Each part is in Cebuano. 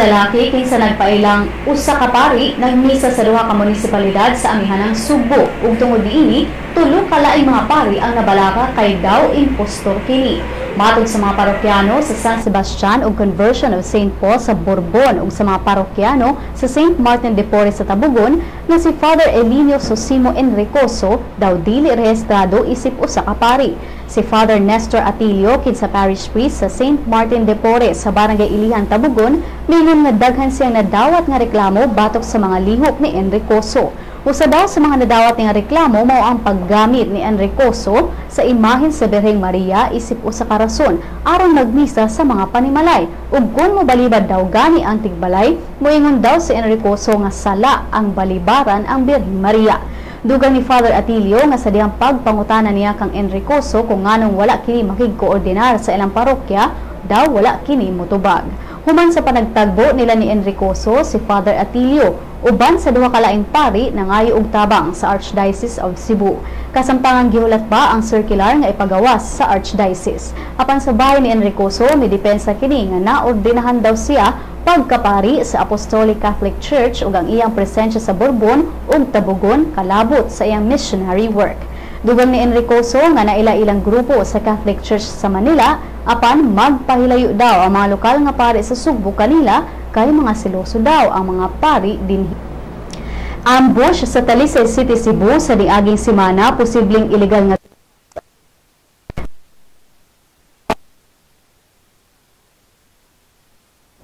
lalaki kinsa nagpailang usa ka pari nagmisa sa duha ka munisipalidad sa amihanang Sugbo ug tungod niini tulo ka laing mga pari ang nabalaka kay daw impostor kini. Matod sa mga parokyano sa San Sebastian ug Conversion of St. Paul sa Borbon ug sa mga parokyano sa St. Martin de Porres sa Tabugon nga si Father Elinio Sosimo Enricoso daw dili rehistrado isip usa ka pari. Si Father Nestor Atilio kinsa parish priest sa St. Martin de Porres sa Barangay Ilihan, Tabugon, miingon nga daghan siyang nadawat nga reklamo batok sa mga lihok ni Enricoso. Usa daw sa mga nadawat nga reklamo mao ang paggamit ni Enricoso sa imahen sa Birheng Maria isip usa ka rason aron magmisa sa mga panimalay. Ug kun mobalibad daw gani ang tigbalay, moingon daw si Enricoso nga sala ang balibaran ang Birheng Maria. Dugang ni Father Atilio nga sa dihang pagpangutana niya kang Enricoso kung nganong wala kini makigkoordinar sa ilang parokya, daw wala kini motubag. Human sa panagtagbo nila ni Enricoso, si Father Atilio uban sa duha ka laing pari nangayo og tabang sa Archdiocese of Cebu. Kasamtangang gihulat pa ang circular nga ipagawas sa Archdiocese. Apan sa bahin ni Enricoso, midepensa kini nga naordinahan daw siya pagkapari sa Apostolic Catholic Church ug ang iyang presensya sa Borbon ug Tabugon kalabot sa iyang missionary work. Dugang ni Enricoso nga naila ilang grupo sa Catholic Church sa Manila apan magpahilayo daw ang mga lokal nga pari sa Sugbo kanila kay mga seloso daw ang mga pari dinhi. Ambush sa Talisay City, Cebu sa niaging semana, posibleng ilegal nga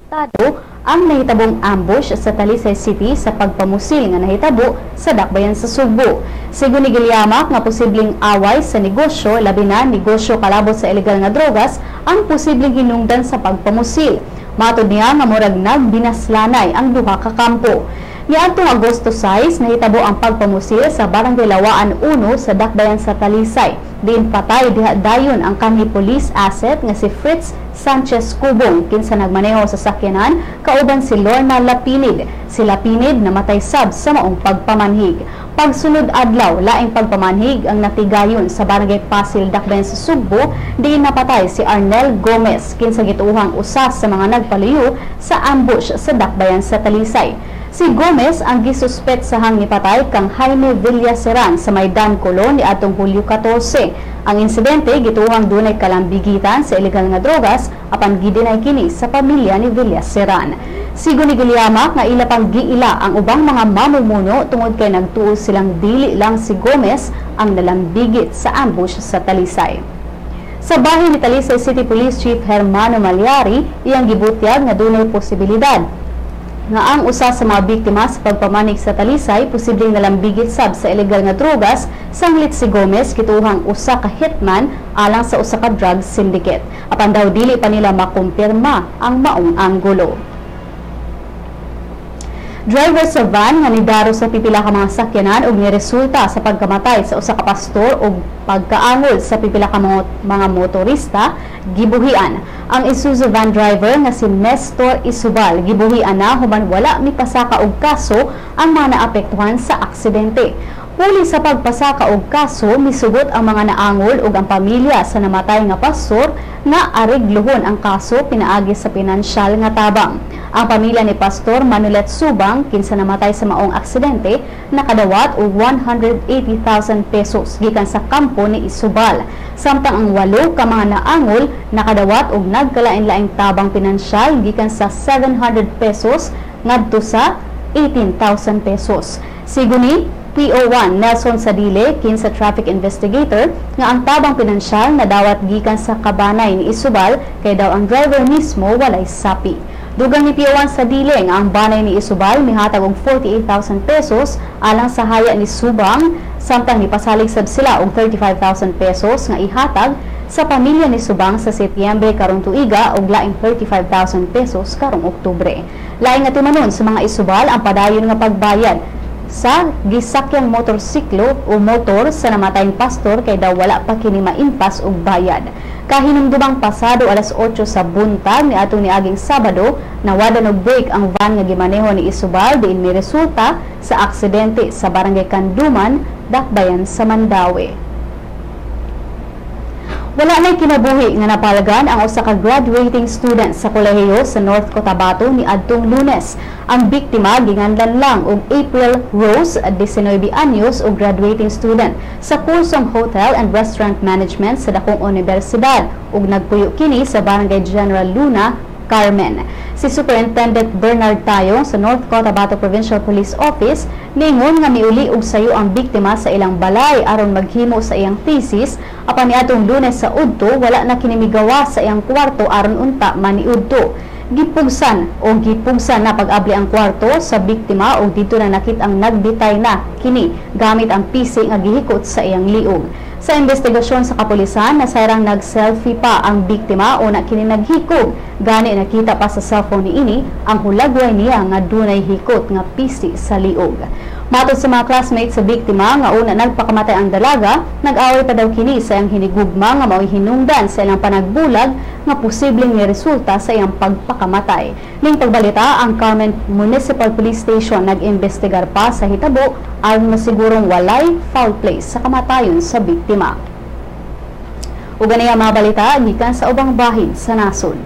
Tado ang nahitabong ambush sa Talisay City sa pagpamusil nga nahitabo sa dakbayan sa Sugbo. Sigon ni Gilyamak nga posibleng away sa negosyo, labi na negosyo kalabot sa ilegal nga drogas, ang posibleng hinungdan sa pagpamusil. Matod niya nga murag nagbinaslanay ang duha ka kampo. Niadtong Agosto 6, nahitabo ang pagpamusil sa Barangay Lawaan 1 sa dakbayan sa Talisay. Diin patay diha dayon ang kanhi police asset nga si Fritz Sanchez Cubong kinsa nagmaneho sa sakyanan kauban si Lorna Lapinid. Si Lapinid namatay sab sa maong pagpamanhig. Pagsunod adlaw, laing pagpamanhig ang natigayon sa Barangay Pasil, dakbayan sa Sugbo, diin napatay si Arnel Gomez kinsa gituohang usa sa mga nagpaluyo sa ambush sa dakbayan sa Talisay. Si Gomez ang gisuspet sa hangipatay kang Jaime Villaseran sa Maidan Colon niadtong Hulyo 14. Ang insidente gituohang dunay kalambigitan sa ilegal nga drogas apan gideny kini sa pamilya ni Villaseran. Sigon ni Gilyamak nga ila pang giila ang ubang mga mamumuno tungod kay nagtuo silang dili lang si Gomez ang nalambigit sa ambush sa Talisay. Sa bahin ni Talisay City Police Chief Hermano Malyari, iyang gibutyag nga dunay posibilidad nga ang usa sa mga biktima sa pagpamanig sa Talisay posibleng nalambigit sab sa ilegal nga drogas sanglit si Gomez kituhang usa ka hitman alang sa usa ka drug syndicate. Apan daw dili pa nila makumpirma ang maong anggulo. Driver sa van nga nidaro sa pipila ka mga sakyanan ug niresulta sa pagkamatay sa usa ka pastor ug pagkaangol sa pipila ka mga motorista gibuhian. Ang Isuzu van driver nga si Nestor Isubal gibuhian na human wala mipasaka og kaso ang mga naapektuhan sa aksidente. Puli sa pagpasaka og kaso, misugot ang mga naangol ug ang pamilya sa namatay nga pastor nga aregluhon ang kaso pinaagi sa pinansyal nga tabang. Ang pamilya ni Pastor Manulet Subang kinsa namatay sa maong aksidente nakadawat og 180,000 pesos gikan sa kampo ni Isubal. Samtang ang 8 ka mga naangol nakadawat og nagkalain-laing tabang pinansyal gikan sa 700 pesos ngadto sa 18,000 pesos. Sigon ni PO1 Nelson Sadile kinsa traffic investigator nga ang tabang pinansyal nadawat gikan sa kabanay ni Isubal kay daw ang driver mismo walay sapi. Dugang ni PO1 Sadile nga ang banay ni Isubal mihatag og 48,000 pesos alang sa haya ni Subang, samtang nipasalig sab sila og 35,000 pesos nga ihatag sa pamilya ni Subang sa Setyembre karong tuiga og laing 35,000 pesos karong Oktubre. Laing nga timanon sa mga Isubal ang padayon nga pagbayad sa gisakyang motorsiklo o motor sa namatayng pastor kay daw wala pa kini maimpas og bayad. Kahinumdumang pasado alas 8 sa buntag ni atong niaging Sabado, nawadan og brake ang van nga gimaneho ni Isubal diin miresulta sa aksidente sa Barangay Kanduman, Dakbayan sa Mandaue. Wala na'y kinabuhi nga napalagan ang usa ka graduating student sa kolehiyo sa North Cotabato ni adtong Lunes. Ang biktima ginganlan lang og April Rose, 19 anyos, ug graduating student sa kursong Hotel and Restaurant Management sa dakong universidad ug nagpuyo kini sa Barangay General Luna, Carmen. Si Superintendent Bernard Tayong sa North Cotabato Provincial Police Office ningon nga miuli og sayo ang biktima sa ilang balay aron maghimo sa iyang thesis, apan niadtong Lunes sa udto wala na kini migawas sa iyang kwarto aron unta maniudto. Gipugsan o gipugsan na pag-abli ang kwarto sa biktima ug didto na nakit-ang nagbitay na kini gamit ang pisi nga gihikot sa iyang liog. Sa investigasyon sa kapulisan, nasayrang nag-selfie pa ang biktima o na kini naghikog. Gani nakita pa sa cellphone niini ang hulagway niya nga dunay hikot nga pisi sa liog. Matod sa mga classmates sa biktima nga una nagpakamatay ang dalaga, nag-away pa daw kini sa iyang hinigugma nga mao'y hinungdan sa ilang panagbulag nga posibleng niresulta sa iyang pagpakamatay. Ning pagbalita, ang Carmen Municipal Police Station nag-imbestigar pa sa hitabo aron masigurong walay foul play sa kamatayon sa biktima. Ug ani ang mga balita gikan sa ubang bahin sa nasod.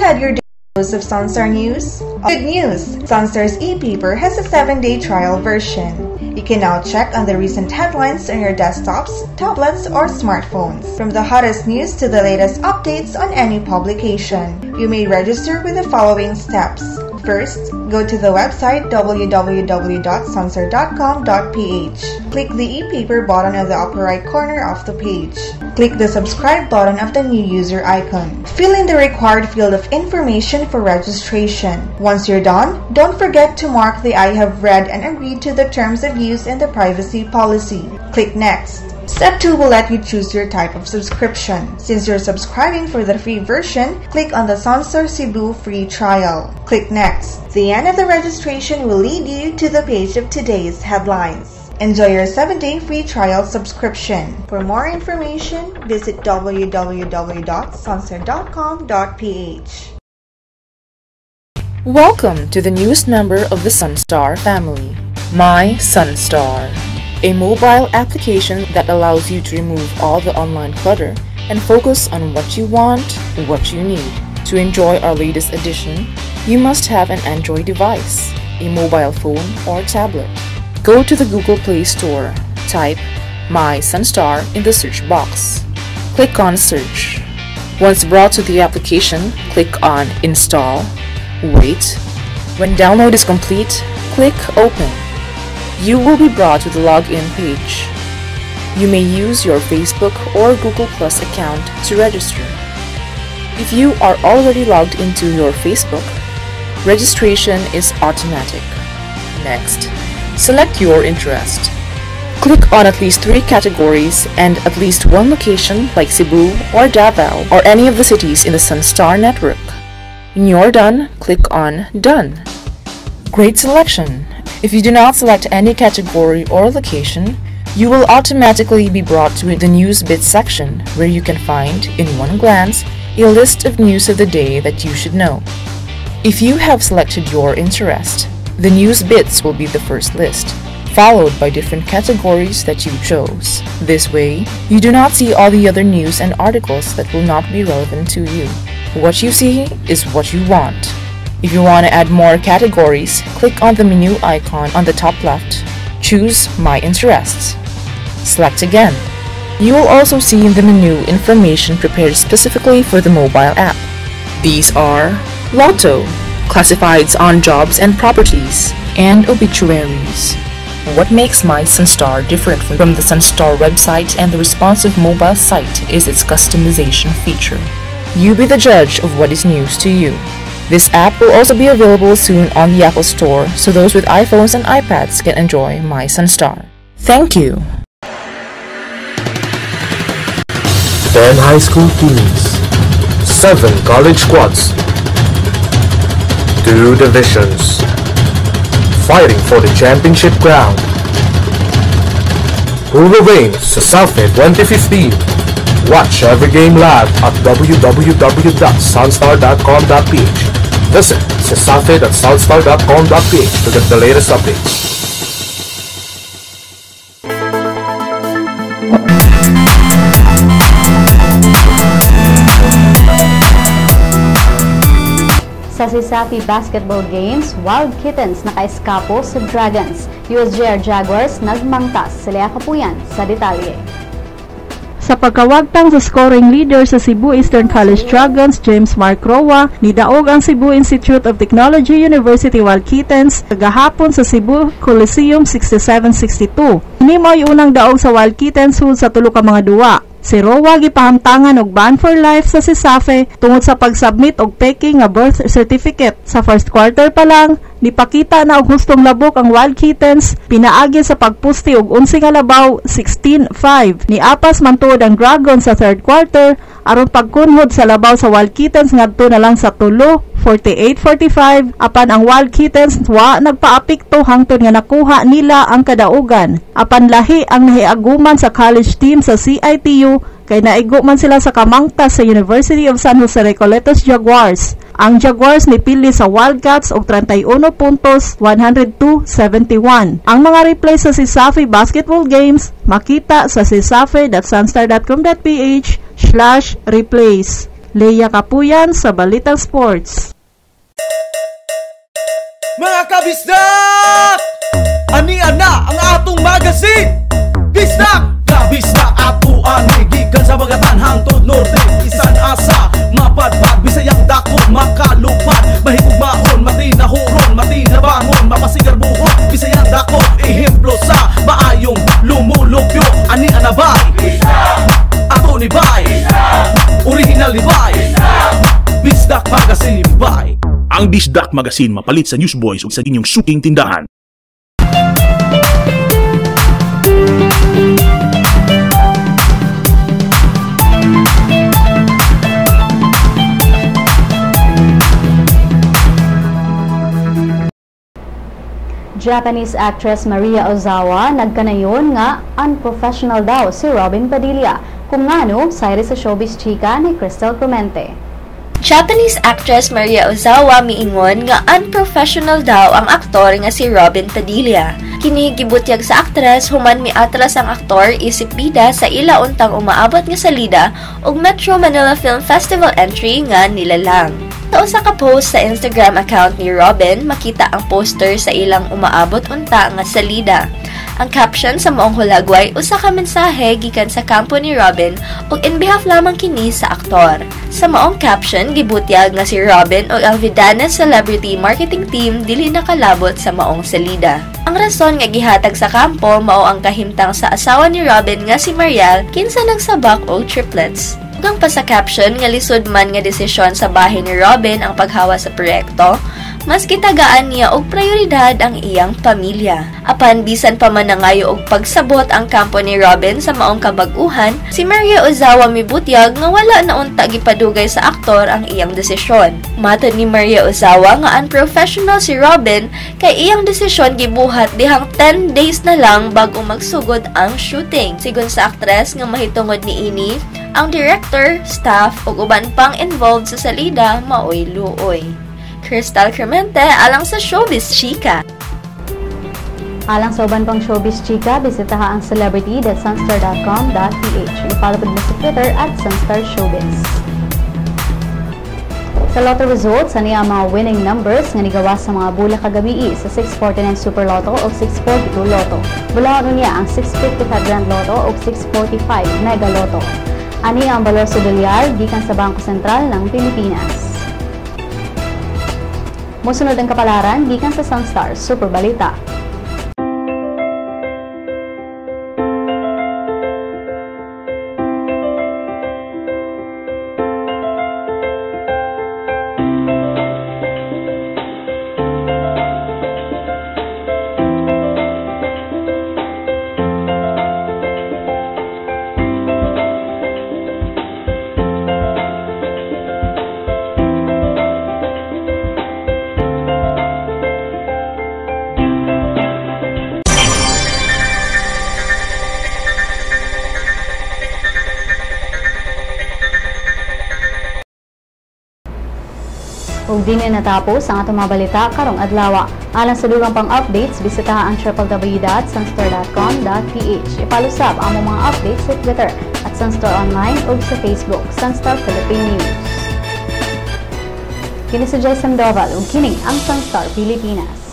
Had your dose of Sunstar News? Good news! Sunstar's e-paper has a 7-day trial version. You can now check on the recent headlines on your desktops, tablets, or smartphones. From the hottest news to the latest updates on any publication. You may register with the following steps. First, go to the website www.sunstar.com.ph. Click the e-paper button on the upper right corner of the page. Click the subscribe button of the new user icon. Fill in the required field of information for registration. Once you're done, don't forget to mark the "I have read and agreed to the terms of use and the privacy policy." Click Next. Step 2 will let you choose your type of subscription. Since you're subscribing for the free version, click on the Sunstar Cebu free trial. Click Next. The end of the registration will lead you to the page of today's headlines. Enjoy your 7-day free trial subscription. For more information, visit www.sunstar.com.ph. Welcome to the newest member of the Sunstar family, My Sunstar, a mobile application that allows you to remove all the online clutter and focus on what you want, what you need. To enjoy our latest edition, you must have an Android device, a mobile phone or tablet. Go to the Google Play Store. Type My Sunstar in the search box. Click on Search. Once brought to the application, click on Install. Wait. When download is complete, click Open. You will be brought to the login page. You may use your Facebook or Google Plus account to register. If you are already logged into your Facebook, registration is automatic. Next, select your interest. Click on at least 3 categories and at least 1 location like Cebu or Davao or any of the cities in the Sunstar network. When you're done, click on Done. Great selection! If you do not select any category or location, you will automatically be brought to the News Bits section where you can find, in one glance, a list of news of the day that you should know. If you have selected your interest, the News Bits will be the first list, followed by different categories that you chose. This way, you do not see all the other news and articles that will not be relevant to you. What you see is what you want. If you want to add more categories, click on the menu icon on the top left. Choose My Interests. Select again. You will also see in the menu information prepared specifically for the mobile app. These are Lotto, classifieds on jobs and properties, and obituaries. What makes My Sunstar different from the Sunstar website and the responsive mobile site is its customization feature. You be the judge of what is news to you. This app will also be available soon on the Apple Store, so those with iPhones and iPads can enjoy My Sunstar. Thank you! 10 high school teams, 7 college squads, 2 divisions, fighting for the championship crown. Who will reign CESAFI 2015? Watch every game live at www.sunstar.com.ph. Visit cesafi.sunstar.com.ph to get the latest updates. Sa CESAFI Basketball Games, Wild Kittens nakaeskapo sa Dragons. USJR Jaguars nagmangtas. Sila Kapuyan sa detalye. Sa pagkawagtang sa scoring leader sa Cebu Eastern College Dragons, James Mark Roa, nidaog ang Cebu Institute of Technology University Wild Kittens kagahapon sa Cebu Coliseum 67-62. Ini mao'y unang daog sa Wild Kittens sud sa tulo ka mga duwa. Si Roa gipahamtangan og ban for life sa CESAFI tungod sa pagsubmit og peke nga birth certificate. Sa first quarter pa lang, nipakita na og hustong labok ang Wild Kittens pinaagi sa pagpusti og 11 nga labaw 16-5. Niapas man tuod ang Dragon sa third quarter aron pagkunhod sa labaw sa Wild Kittens ngadto na lang sa tulo 48-45 apan ang Wild Kittens wa nagpaapekto hangtod nga nakuha nila ang kadaugan. Apan lahi ang nahiaguman sa college team sa CITU kay naigo man sila sa kamangtas sa University of San Jose Recoletos Jaguars. Ang Jaguars nipili sa Wildcats og 31 puntos, 102-71. Ang mga replay sa CESAFI Basketball Games makita sa cesafi.sunstar.com.ph/replays. Leia Kapuyan sa Balitang Sports. Mga kabisdak! Ania na ang atong magazine! Bisdak! Kabisdak ato ani gikan sa Bagatan hangtod Norte, isan asa mapadpad Bisayang dako makalupad mahigugmaon matinahuron matinabangon mapasigarbuhon Bisayang dako ehemplo sa maayong lumulupyo ani anabay ato ni bay original ni bay Bisdak Magazine bay. Ang Bisdak Magazine mapalit sa Newsboys ug sa inyong suking tindahan. Japanese actress Maria Ozawa nagkanayon nga unprofessional daw si Robin Padilla. Kung ngano, sayri sa showbiz chika ni Crystal Clemente. Japanese actress Maria Ozawa miingon nga unprofessional daw ang aktor nga si Robin Padilla. Kini gibutyag sa aktres human miatras ang aktor isip bida sa ila untang umaabot nga salida og Metro Manila Film Festival entry nga nilalang. Sa usa ka post sa Instagram account ni Robin, makita ang poster sa ilang umaabot unta nga salida. Ang caption sa maong hulagway usa ka mensahe gikan sa kampo ni Robin ug in behalf lamang kini sa aktor. Sa maong caption, gibutyag nga si Robin ug ang Vidanes Celebrity Marketing Team dili nakalabot sa maong salida. Ang rason nga gihatag sa kampo mao ang kahimtang sa asawa ni Robin nga si Mariel kinsa nagsabak og triplets. Dugang pa sa caption nga lisod man nga desisyon sa bahin ni Robin ang paghawa sa proyekto, mas gitagaan niya og prioridad ang iyang pamilya. Apan bisan pa man nangayo og pagsabot ang kampo ni Robin sa maong kabag-uhan, si Maria Ozawa mibutyag nga wala na unta gipadugay sa aktor ang iyang desisyon. Matod ni Maria Ozawa nga unprofessional si Robin kay iyang desisyon gibuhat dihang 10 days na lang bago magsugod ang shooting. Sigon sa aktres nga mahitungod niini, ang director, staff ug uban pang involved sa salida maoy luoy. Crystal Cremente alang sa Showbiz Chika. Alang sa uban pang Showbiz Chika, bisitaha ang celebrity.sunstar.com.ph. I-follow po mo sa Twitter @SunstarShowbiz. Sa lotto results, ani ang mga winning numbers nga nigawas sa mga bula kagabii sa 649 Super Lotto o 642 Lotto. Bulaon niya ang 655 Grand Lotto o 645 Mega Lotto. Ani ang balor sa dolyar gikan sa Bangko Sentral ng Pilipinas. Mosunod ang kapalaran gikan sa Sunstar Super Balita. Ug dinhi natapos ang atong mga balita karong adlaw. Alang sa dugang pang updates, bisitaha ang www.sunstar.com.ph. I-follow sab ang among mga updates sa Twitter @SunstarOnline ug sa Facebook, Sunstar Philippine News. Kini si Jai Sandoval ug kini ang Sunstar Pilipinas.